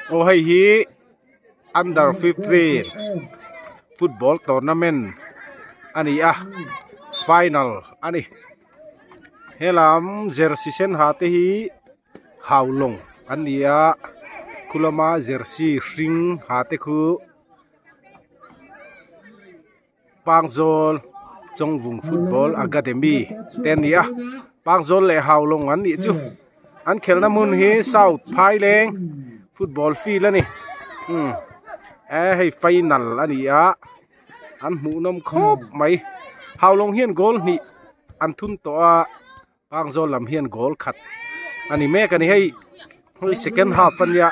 Aw hei hi under 15 football tournament a ni a final a ni helam jersey sen ha te hi haulawng an ni a khu lama jersey hring ha te khu Pangzawl Chawngvung Football Academy te a ni a Pangzawl leh Haulawng an nih chu an khelhna hmun hi South Phaileng football field a ni umm e hei final a ni a an hmuh nawm khawp mai Haulawng hian goal hnih an thun tawh a Pangzawl lam hian goal khat a ni mek a ni hei hei second half a nia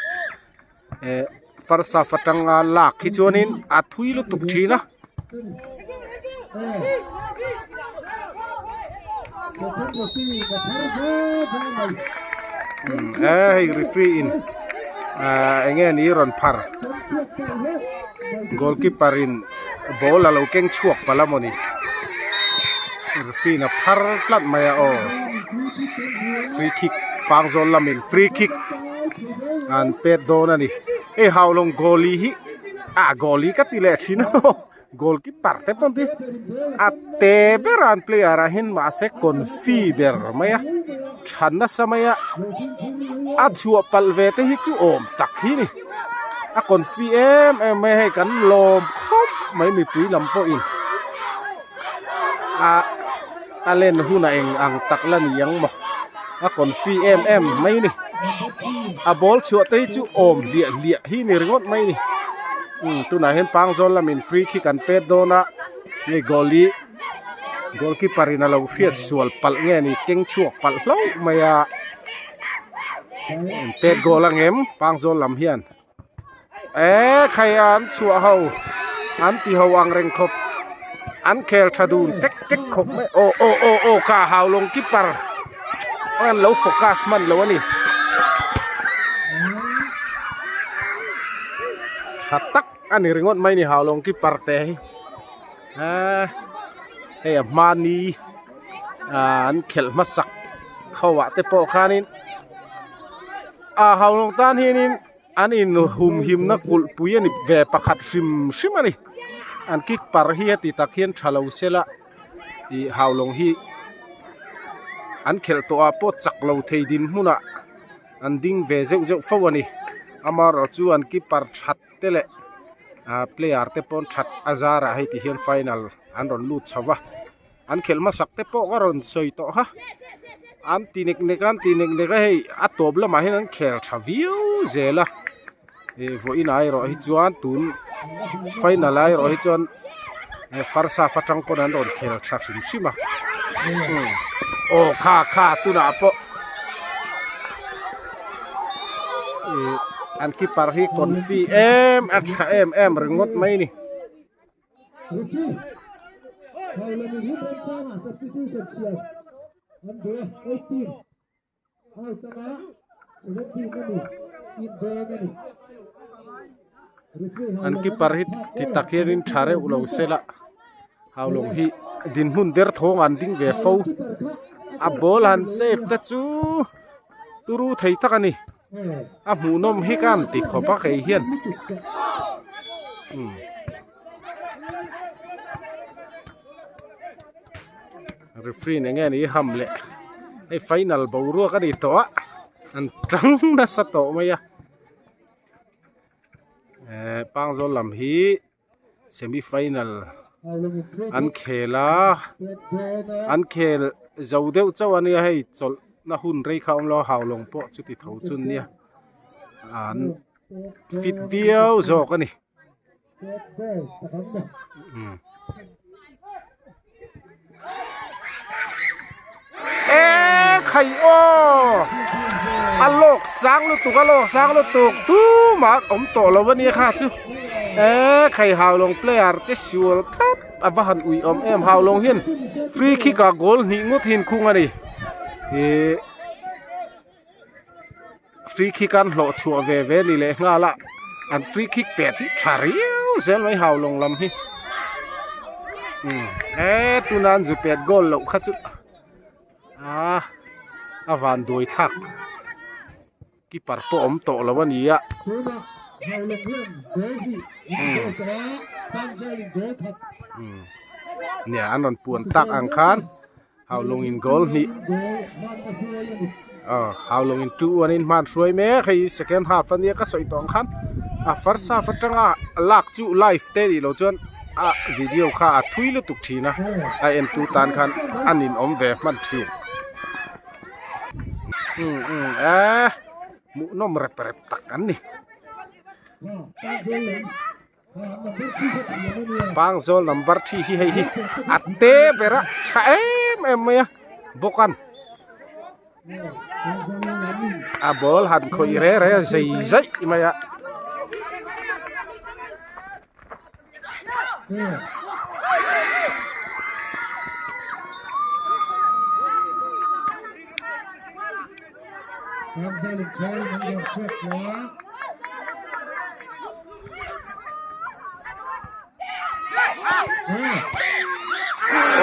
eh first half atanga lak hi chuanin a thui lutuk thin a. E hei referee in ah enge ni rawn phar goalkeeper in ball alo keng chhuak palh a mawni referee in a phar tlat mai a aw free kick pangzawl lamin free kick an pet dawn a ni hei haulawng goalie hi ah goalie ka ti leh thin a goalkeeper te pawh hi a te ber a an player ah hian mahse confi ber mai a tha nasa mai a a chhuah palh ve te hi chu awm tak hi ni a confi em em mai a hei kan lawm khawp mai mipui lam pawhin a a len hunah eng ang tak la ni ang maw a confi em em mai ni a ball chhuah te hi chu awm hliah hliah hi ni ringawt mai ni umm tunah hian pangzawl lamin free kick an pet dawn a hei goalie goalkeeper in a lo hriat sual palh nge ni keng chhuak palh hlauh mai a an pet goal ang em pangzawl lam hian eee khai an chhuah ho an ti ho ang reng khawp an khel tha dun tek tek khawp mai aw aw aw aw ka haulawng keeper an lo focus hman lo a ni tha tak a ni ringawt mai ni haulawng keeper te hi eee hei a hmani ah an khelh hmasak ho ah te pawh khanin ah haulawng tan hianin an in humhimna kulh pui a ni ve pakhat hrim hrim a ni an keeper hi heti tak hian tha lo sela ih haulawng hi an khelh tawh ah pawh chak lo thei din hmunah an ding ve zeuh zeuh fo a ni amaherawh chu an keeper that te leh ah player te pawn that a zarah hei ti hian final an rawn lut chho va an khelh hmasak te pawh ka rawn sawi tawh kha an ti nek nek a an ti nek nek a hei a tawp lamah hian an khel tha viau zel a ih vawiin ah erawh hi chuan tun final ah erawh hi chuan first half atang pawn an rawn khel tha hrim hrim a aw kha kha tunah pawh ih an keeper hi confi em a tha em em ringawt mai a ni. Referee Haulawmin hun remchangah substitution siam an duh a, 18 out anga 17 ami in dawn a ni. Referee An keeper hi ti tak hianin tha reuh lo sela Haulawng hi dinhmun der thawng an ding ve fo a ball han save te chu turu thei tak a ni. A hmuhnawm hi ka an ti khawp a kei hian umm referee eng nge ni ham leh hei final boruak a ni tawh a an tang nasa tawh mai a ehh pangzawl lam hi semi final an khel a an khel zo deuh chauh a nia hei chawlh na hun rei kha a awm lo a haulawng pawh chuti tho chu nia an fit viau zawk a ni umm. E khai aw a lawk sang lutuk a lawk sang lutuk tumah an awm tawh lo a nia kha chu e khai haulawng player che sual tlat a va han ui awm em haulawng hian free kick ah goal hnih ngawt hi an khung a ni ihh free kick an hlawh chhuah ve ve ni leh nghal a an free kick pet hi tha riau zel mai haulawng lam hi umm he tuna an zu pet goal loh kha chu ah a van duai thlak. Keeper pawh awm tawh lo a ni a. Nia an rawn puan tak ang khan Haulawngin goal hnih aw Haulawngin 2-1 in hman hruai mek hei second half a nia ka sawi tawh ang khan a first half atanga lak chu live te nih loh chuan a video kha a thui lutuk thin a a entu tan khan a ninawm ve hman thin. Umm umm eh hmuhnawm rep rep tak an ni. Pangzawl number 3 hi hei hi a te ber a tha em em mai a bawk an a ball han khawih re re zei zaih mai a.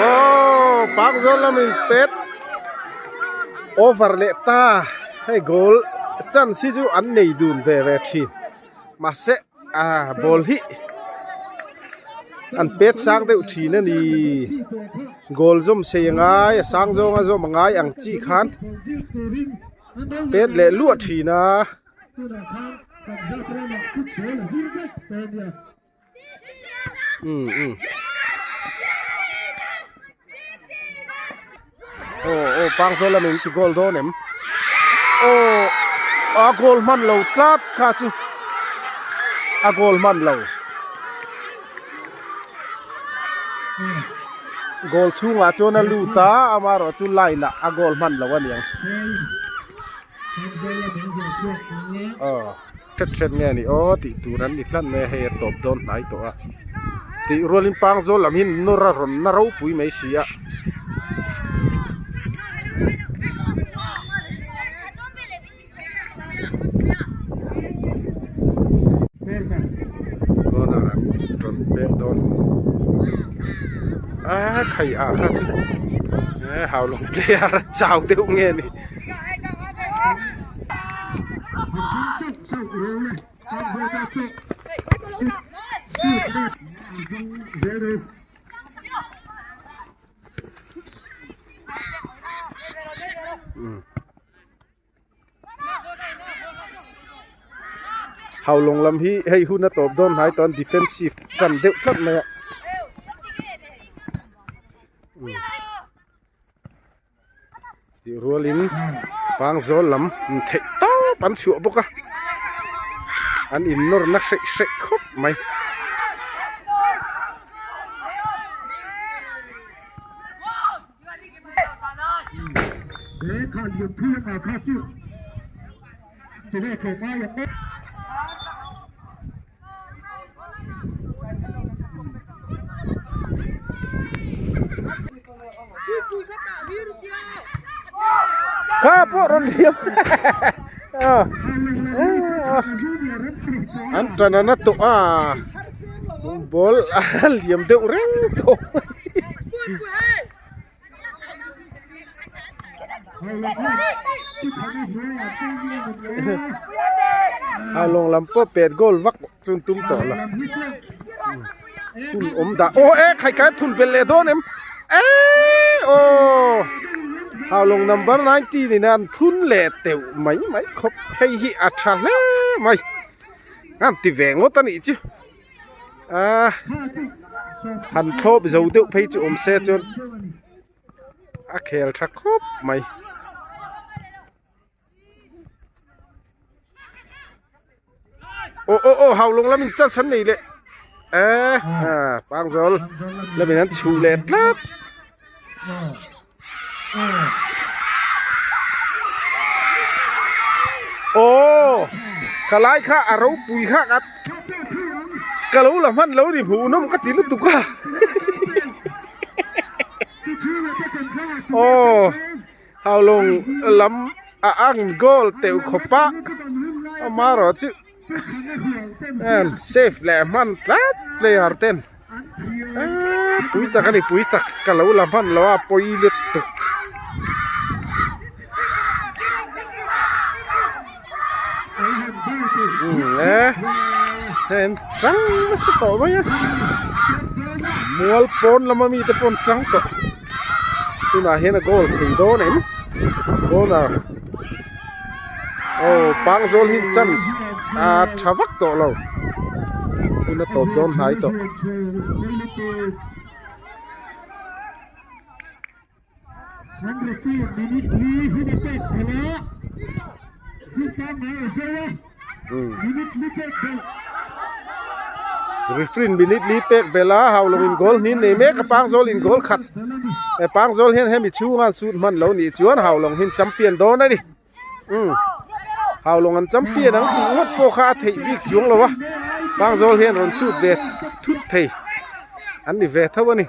Aww Pangzawl lamin pet over leh ta hei goal chance hi chu an nei dun ve ve thin mahse Ah ball hi an pet sang deuh thin a ni goal zawm sei a ngai a sang zawng a zawm a ngai ang chi khan pet leh luah thin a. Umm umm aw aw pangzawl lam in ti goal dawn em aw a goal hman lo tlat kha chu a goal hman lo goal chhungah chuan a lut a amaherawh chu line ah a goal hman lo a niang aw. Hret hret nge ni aw tih tur an ni tlat mai a hei a tawp dawn hnai tawh a tih rualin pangzawl lam hi nawr a rawn na ropui mai si a. Corner an rawn pek dawn a khai ah kha chu e haulawng player a chau deuh nge ni. Haulawng lam hi hei hun a tawp dawn hnai tawn defensive tan deuh tlat mai a. Tih rualin pangzawl lam theih tawp an chhuah bawk a an in nawr na hreih hreih khawp mai. Kha pawh rawn hliam an tan a na tawh a ball a liam deuh reng tawh a lawng lam pawh pet goal vak chu an tum tawh lo hun awm dah aw e khai kai thun belh leh dawn em eee aw haulawng number 19 in an thun leh teuh mai mai khawp hei hi a tha hle mai an ti ve ngawt a nih chu. A han thlawp zo deuh phei chu awm se chuan a khel tha khawp mai. Aw aw aw haulawng lamin chance an nei leh eh pangzawl lamin an chhuh leh tlat. Aw ka lai kha a ropui kha ka ka lo la hman lo ni hmuh nawm ka ti lutuk a aw haulawng lam a ang goal teuh khawp a amaherawh chu Safe leh hman tlat player ten pui tak a ni pui tak ka lo la hman lo a pawi let tuk. Eh hei an tang nasa tawh mai a mual pawn lama mite pawh an tang tawh tunah hian a goal thei dawn em corner aw pangzawl hi chance a tha vak tawh lo hun a tawp dawn hnai tawh. Referee in minute li pek belh a haulawng in goal hnin nei mek a pangzawl in goal khat he pangzawl hian hemi chhunga an suit hman lo nih chuan haulawng hi an champion dawn a ni. Umm haulawng an champion ang tih ngawt pawh kha a theih bik chuang lo a pangzawl hian rawn suit ve thut thei an ni ve tho a ni.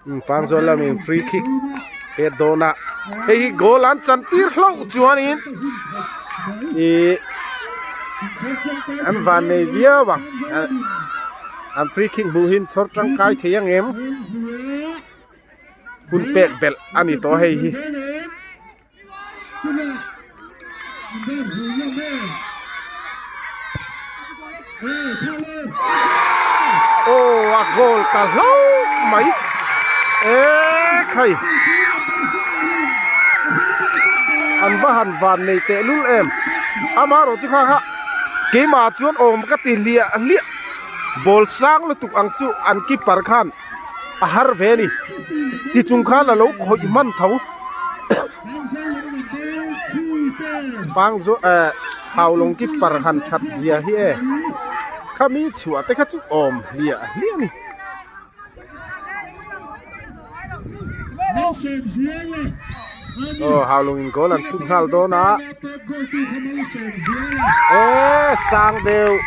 Umm pangzawl lamin free kick pet dawn a hei hi goal an chan tir hlauh chuanin ihh an van nei viau ang an free kick hmuh hi an chhawr tangkai thei ang em. Hun pek belh a ni tawh hei hi. Aw a goal ta hlauh mai e khai an va han van nei teh lul em amaherawh chu kha kha keimah chuan awm ka ti hliah hliah ball sang lutuk ang chu an keeper khan. a har ve a ni tichung khan a lo khawih hman tho pang zawh eh haulawng keeper han that zia hi e khami chhuah te kha chu awm hliah hliah a ni. Aw haulawng in goal an sut nghal dawn a eh sang deuh.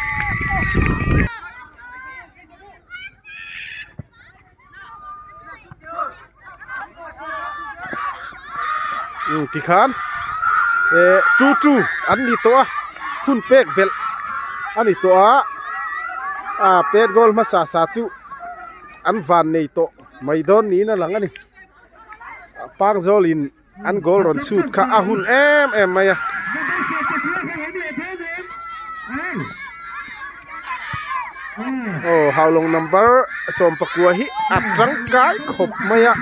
Umm tikhan eh two two an ni tawh a hun pek belh a ni tawh a ah pet goal hmasa sa chu an van nei tawh mai dawn niin a lang a ni pangzawl in an goal rawn shoot kha a hun em em mai a. Aw haulawng number 11 hi a tangkai khawp mai a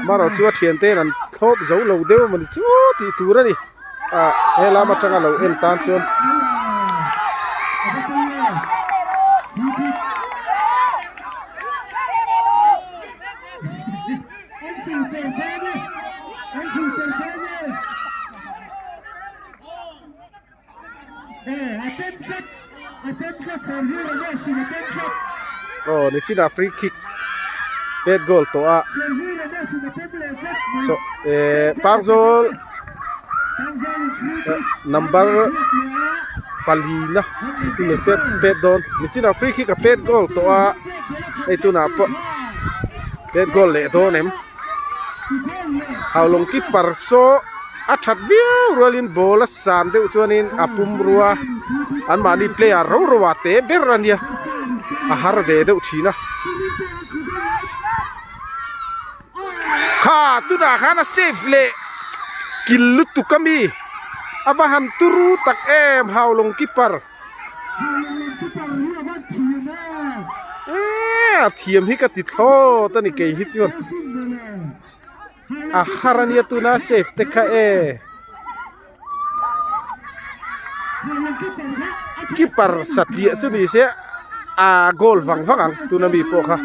marawh chu a thian ten an thlawp zo lo deuh a mawni chu tih tur a ni ah he lam atanga lo en tan chuan. Aw nichina free kick pet goal tawh a saw eh Pangzawl number palina tune pet pet dawn nichina free kick a pet goal tawh a hei tunah pawh. Pet goal leh dawn em? Haulawng keeper saw a that viau rualin ball a san deuh chuanin a pum rua anmahni player ro ro ah te ber a nia a har ve deuh thin a. Kha tunah khan a save leh kil lutuk ami a va han turu tak em Haulawng keeper. A thiam hi ka ti thlawt a ni kei hi chuan a har a nia tuna safe te kha e keeper satliah chu ni se a goal vang vang ang tuna mi pawh kha.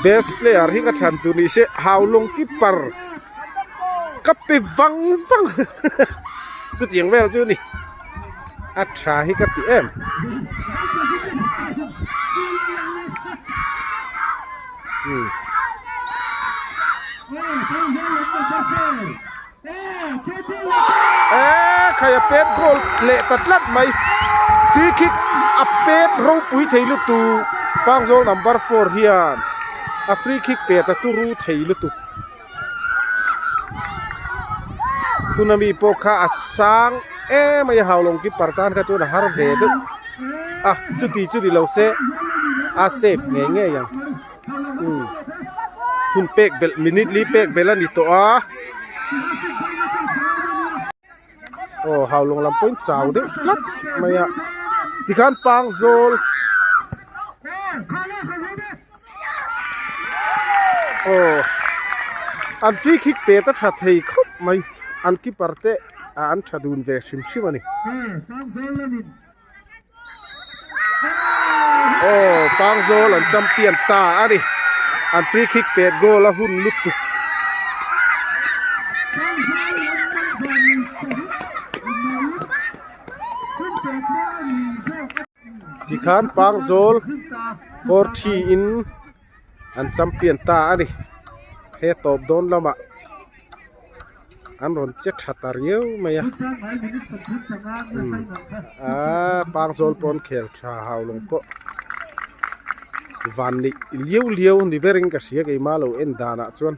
Best player hi ka thlan tur ni se Haulawng keeper ka pe vang vang chutiang vel chu a ni a tha hi ka ti em. Eee khai a pet goal leh ta tlat mai free kick a pet ropui thei lutuk Pangzawl number 4 hian a free kick pet a turu thei lutuk tuna mi pawh kha a sang. em mai a haulawng keeper tan kha chuan a har ve deuh a chuti chu ni lo se a safe ngei ngei ang umm hun pek belh minute li pek belh a ni tawh a aw haulawng lam pawhin chau deuh tlat mai a tikhan pangzawl aw an free kick pe ta tha thei khawp mai an keeper te ah an tha dun ve hrim hrim a ni aw pangzawl an champion ta a ni an free kick pet goal a hun lutuk. Tikhan Pangzawl 4-3 in an champion ta a ni. He tawp dawn lamah an rawn che tha ta riau mai a. Aaa Pangzawl pawh an khel tha hau lo pawh van neih liau liau ni berin ka hria keimah lo en danah chuan.